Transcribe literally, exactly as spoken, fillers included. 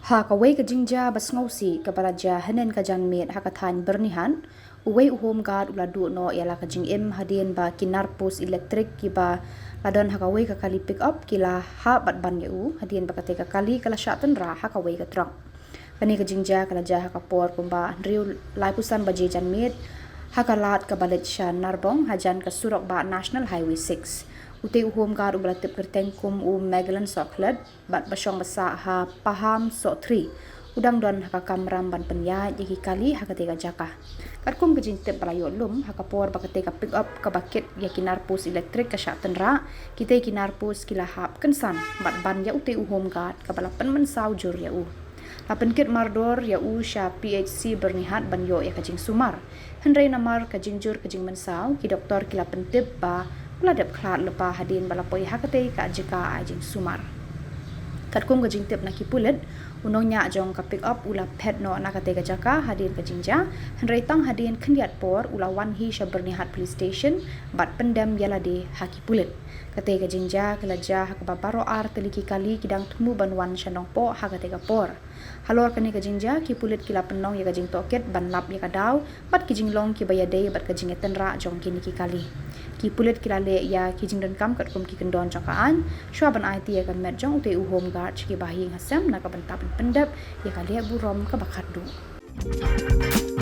Ha kawei ka jingjia ba sngewsih kaba la jia hynnin ka janmiet ha ka thaiñ Byrnihat, uwei u home guard u la duh noh ïa la ka jingim hadien ba ki nar post elektrik kiba la don ha kawei ka kali pick up ki la hap bad ban ïa u hadien ba katei ka kali ka la shah tynrah ha kawei ka trok. Kane ka jingjia ka la jia ha ka por kumba hynriew laiphew san baje janmiet, ha ka lad kaba leit sha Narbong hajan ka surok bah National Highway six. Utei u home guard uba la tip kyrteng kum u Magellan Sohkhlet bad ba shong ba sah ha Paham Sohtri, u dang don ha ka kamram ban pynïaid ïa ki kali ha katei ka jaka. Katkum ka jingtip ba la ïoh lum, ha ka por ba katei ka pick up kaba kit ïa ki nar post elektrik ka shah tynrah, kitei ki nar post ki la hap kynsan bad ban ïa utei u home guard kaba la pynmynsaw jur ïa u. La pynkit mardor ïa u sha P H C Byrnihat ban ïoh ïa ka jingsumar. Hynrei namar ka jingjur ka jingmynsaw, ki doktor ki la pyntip ba u la dep khlad lypa hadien ba la poi ha katei ka jaka ai jingsumar. Katkum ka jingtip na ki pulit, u nongñiah jong ka pick up u la phet noh na katei ka jaka hadien ka jingjia, hynrei tang hadien khyndiat por u la wan hi sha Byrnihat Police Station bad pyndem ïa lade ha ki pulit. Katei ka jingjia ka la jia ha kaba baroh ar tylli ki kali ki dang thmu ban wan sha Nongpoh ha katei ka por. Halor kane ka jingjia, ki pulit ki la pynlong ïa ka jingtohkit ban lap ïa ka daw bad ki jinglong kiba ïadei bad ka jingïatynrah jong kine ki kali. Ki pulit ki la leh ïa ki jingdonkam katkum ki kyndon jong ka aiñ, shwa ban aiti ïa ka met jong utei u home guard sha ki bahaïing hasem na ka bynta ban pyndep ïa ka lehburom kaba khatduh.